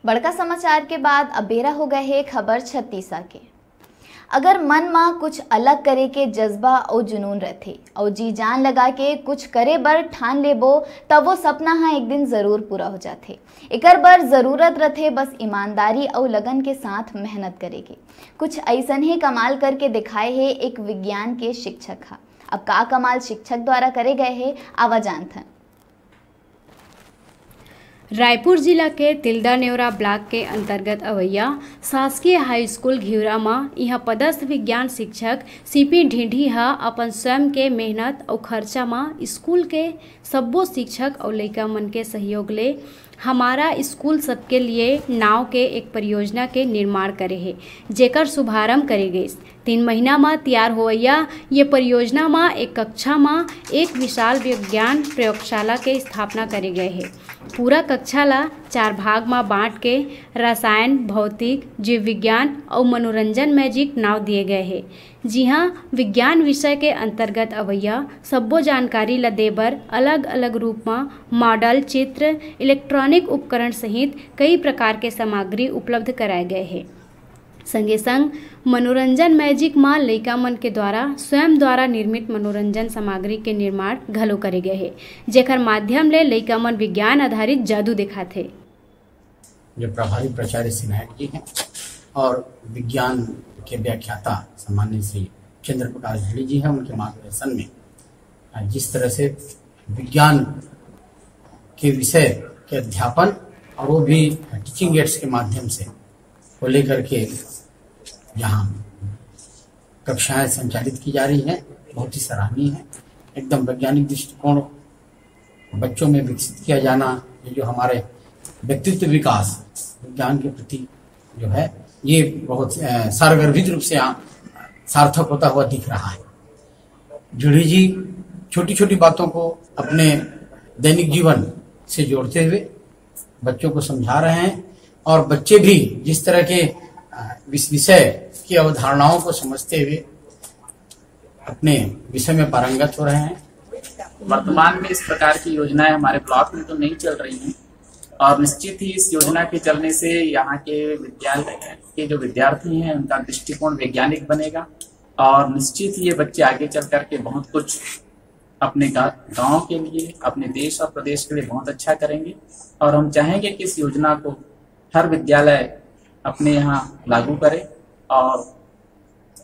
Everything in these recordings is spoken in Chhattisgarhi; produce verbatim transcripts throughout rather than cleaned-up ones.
बड़का समाचार के बाद अब बेरा हो गए हे खबर छत्तीसा के। अगर मन म कुछ अलग करे के जज्बा अउ जुनून रथे अउ जी जान लगा के कुछ करे बर ठान लेबो, तब वो सपना ह एक दिन जरूर पूरा हो जाथे। एकर बर जरूरत रथे बस ईमानदारी अउ लगन के साथ मेहनत करे के। कुछ अइसन ही कमाल करके दिखाए हे एक विज्ञान के शिक्षक ह। अब का कमाल शिक्षक द्वारा करे गए हे, आवा जानथन। रायपुर जिला के तिल्दा नेवरा ब्लॉक के अंतर्गत अवैया शासकीय हाई स्कूल घिवरा म इहां पदस्थ विज्ञान शिक्षक सीपी ढींढी ह अपन स्वयं के मेहनत अउ खर्चा म स्कूल के सब्बो शिक्षक अउ लइका मन के सहयोग ले हमारा स्कूल सबके लिए नाव के एक परियोजना के निर्माण करे हे, जेकर शुभारंभ करे गइस। तीन महीना म तैयार होवइया ये परियोजना म एक कक्षा म एक विशाल विज्ञान प्रयोगशाला के स्थापना करे गए हे। पूरा कक्षा ला चार भाग म बांट के रसायन, भौतिक, जीव विज्ञान अउ मनोरंजन मैजिक नाव दिए गए हे, जिहां विज्ञान विषय के अंतर्गत अवैया सब्बो जानकारी ला दे बर अलग-अलग रूप म मॉडल, चित्र, इलेक्ट्रॉनिक उपकरण सहित कई प्रकार के सामग्री उपलब्ध कराए गए हे। संगे संग मनोरंजन मैजिक म लइका मन के द्वारा स्वयं द्वारा निर्मित मनोरंजन सामग्री के निर्माण घलो करे गए हे, जेकर माध्यम ले लइका मन विज्ञान आधारित जादू दिखाथे। जो प्रभारी प्राचार्य श्री नायक जी हैं और विज्ञान के व्याख्याता सम्माननीय श्री चंद्र प्रकाश ढींढी जी हैं, उनके मार्गदर्शन में जिस तरह से विज्ञान के विषय के अध्यापन और वो भी टीचिंग एड्स के माध्यम से को लेकर के यहाँ कक्षाएं संचालित की जा रही हैं, बहुत ही सराहनीय है। एकदम वैज्ञानिक दृष्टिकोण बच्चों में विकसित किया जाना, ये जो हमारे व्यक्तित्व विकास विज्ञान के प्रति जो है, ये बहुत अ, सारगर्भित रूप से आ- सार्थक होता हुआ दिख रहा है। ढींढी जी छोटी छोटी बातों को अपने दैनिक जीवन से जोड़ते हुए बच्चों को समझा रहे हैं और बच्चे भी जिस तरह के अ, इस विषय की अवधारणाओं को समझते हुए अपने विषय में पारंगत हो रहे हैं। वर्तमान में इस प्रकार की योजनाएं हमारे ब्लॉक में तो नहीं चल रही हैं और निश्चित ही इस योजना के चलने से यहाँ के विद्यालय के जो विद्यार्थी हैं उनका दृष्टिकोण वैज्ञानिक बनेगा और निश्चित ही ये बच्चे आगे चल करके बहुत कुछ अपने गा-, गांव के लिए, अपने देश और प्रदेश के लिए बहुत अच्छा करेंगे। और हम चाहेंगे कि इस योजना को हर विद्यालय अपने यहाँ लागू करे और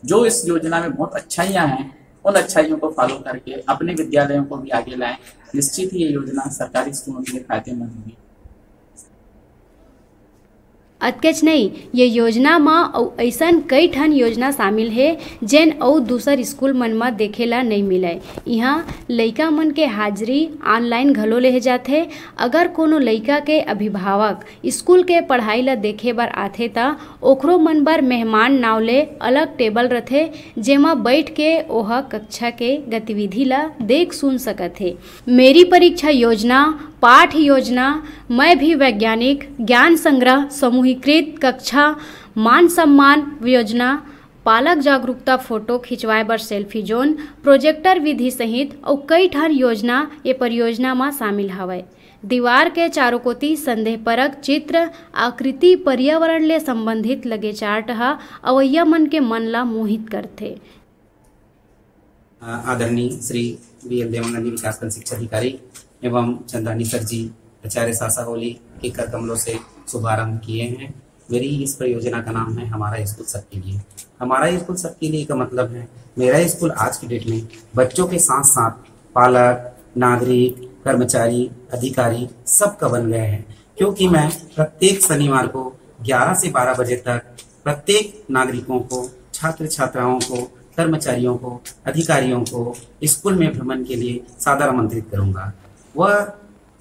जो इस योजना में बहुत अच्छाइयाँ हैं, उन अच्छाइयों को फॉलो करके अपने विद्यालयों को भी आगे लाएं। निश्चित ही ये योजना सरकारी स्कूलों के लिए फायदेमंद होगी। अतकेच नहीं, ये योजना म अउ अइसन कई ठन योजना शामिल हे, जेन अउ दूसर स्कूल मन म देखे ला नइ मिलय। इहाँ लइका मन के हाजिरी ऑनलाइन घलो लेहे जाथे। अगर कोनो लइका के अभिभावक स्कूल के पढ़ाई ला देखे बर आथे, त ओखरो मन बर मेहमान नाव ले अलग टेबल रथे, जेमा बइठ के ओह कक्षा के गतिविधि ला देख सुन सकत हे। मेरी परीक्षा योजना, पाठ योजना, मैं भी वैज्ञानिक, ज्ञान संग्रह, समूहीकृत कक्षा, मान सम्मान योजना, पालक जागरूकता, फोटो खिंचवाए बर सेल्फी जोन, प्रोजेक्टर विधि सहित अउ कई ठन योजना ये परियोजना म शामिल हवय। दीवार के चारों कोति संदेहपरक चित्र, आकृति, पर्यावरण ले संबंधित लगे चार्ट ह अवइया मन के मन ला मोहित करथे। आदरणीय श्री बी एल देवांगन जी, विकासखंड शिक्षा अधिकारी, एवं चंदानी सर जी, आचार्य सासा होली के कर कमलों से शुभारंभ किए हैं। मेरी इस परियोजना का नाम है हमारा स्कूल सबके लिए। हमारा स्कूल सबके लिए का मतलब है, मेरा स्कूल आज की डेट में बच्चों के साथ साथ पालक, नागरिक, कर्मचारी, अधिकारी सबका बन गया है, क्योंकि मैं प्रत्येक शनिवार को ग्यारह से बारह बजे तक प्रत्येक नागरिकों को, छात्र छात्राओं को, कर्मचारियों को, अधिकारियों को स्कूल में भ्रमण के लिए सादर आमंत्रित करूंगा। वह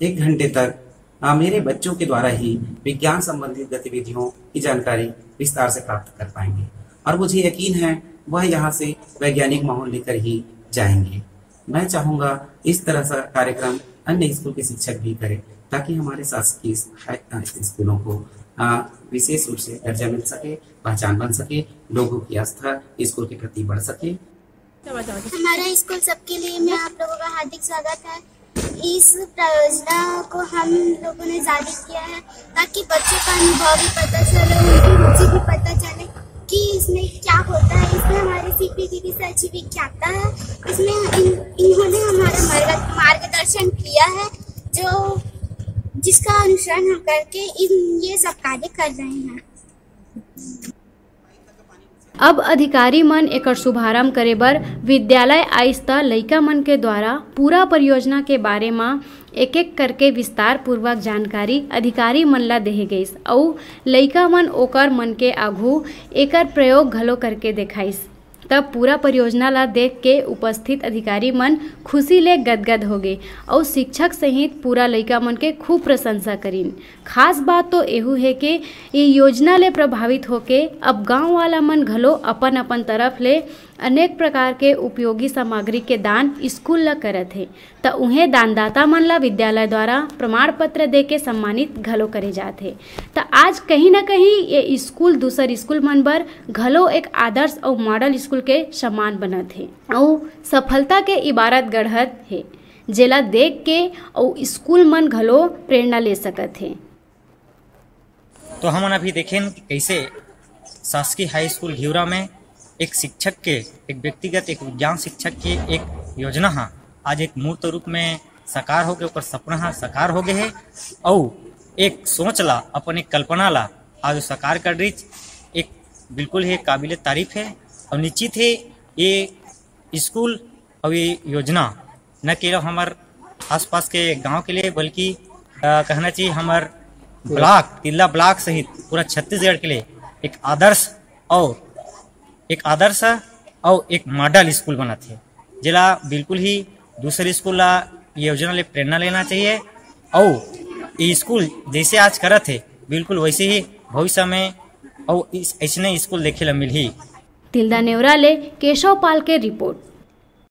एक घंटे तक, आ, मेरे बच्चों के द्वारा ही विज्ञान संबंधित गतिविधियों की जानकारी विस्तार से प्राप्त कर पाएंगे और मुझे यकीन है, वह यहाँ से वैज्ञानिक माहौल लेकर ही जाएंगे। मैं चाहूँगा, इस तरह सा कार्यक्रम अन्य स्कूल के शिक्षक भी करें, ताकि हमारे शासकीय स्कूलों को, आ, विशेष रूप से दर्जा मिल सके, पहचान बन सके, लोगों की आस्था स्कूल के प्रति बढ़ सके। हमारा स्कूल सबके लिए में आप लोगों का हार्दिक स्वागत है। इस परियोजना को हम लोगों ने जारी किया है ताकि बच्चों का अनुभव भी पता चले, उनकी रुचि भी पता चले कि इसमें क्या होता है। इसमें हमारे सीपी दीदी सर जी विख्याता है। इसमें इन, इन्होंने हमारा मार्ग-, मार्गदर्शन किया है, जो, जिसका अनुसरण हम करके इन, ये सब कार्य कर रहे हैं। अब अधिकारी मन एकर शुभारंभ करे बर विद्यालय आइस, त लइका मन के द्वारा पूरा परियोजना के बारे म एक-एक करके विस्तार पूर्वक जानकारी अधिकारी मन ला देहे गइस अउ लइका मन ओकर मन के आघू एकर प्रयोग घलो करके देखाइस। तब पूरा परियोजना ला देख के उपस्थित अधिकारी मन खुशी ले गदगद होगे अउ शिक्षक सहित पूरा लइका मन के खूब प्रशंसा करिन। खास बात तो एहू हे के ये योजना ले प्रभावित होके अब गांव वाला मन घलो अपन-अपन तरफ ले अनेक प्रकार के उपयोगी सामग्री के दान स्कूल ल करत हे। त उहें दानदाता मन ल विद्यालय द्वारा प्रमाण पत्र दे के सम्मानित घलो करे जात हे। त आज कहीं न कहीं ये स्कूल दूसर स्कूल मन बर घलो एक आदर्श अउ मॉडल स्कूल के समान बनत हे अउ सफलता के इबारत गढ़त हे, जेला देख के अउ स्कूल मन घलो प्रेरणा ले सकत हे। तो हमन अभी देखेन कि कैसे शासकीय हाई स्कूल घिवरा में एक शिक्षक के, एक व्यक्तिगत, एक विज्ञान शिक्षक के एक योजना हा आज एक मूर्त रूप में साकार होके, ओकर सपना हा साकार हो गए हे, अउ एक सोच ला, अपन एक कल्पना ला आज वो साकार कर रही, एक बिल्कुल ही काबिले तारीफ है। और निश्चित है ये स्कूल और ये योजना न केवल हमार आसपास के गांव के लिए, बल्कि अ, कहना चाहिए हमार ब्लॉक, तिल्दा ब्लॉक सहित पूरा छत्तीसगढ़ के लिए एक आदर्श और एक आदर्श और एक मॉडल स्कूल बनत हे, जेला बिल्कुल ही दूसरे स्कूल ला ये योजना ले प्रेरणा लेना चाहिए। और ये स्कूल जैसे आज करत हे, बिल्कुल वैसे ही भविष्य में और इस, ऐसने स्कूल देखे ला मिलही। तिल्दा नेवरा ले केशव पाल के रिपोर्ट।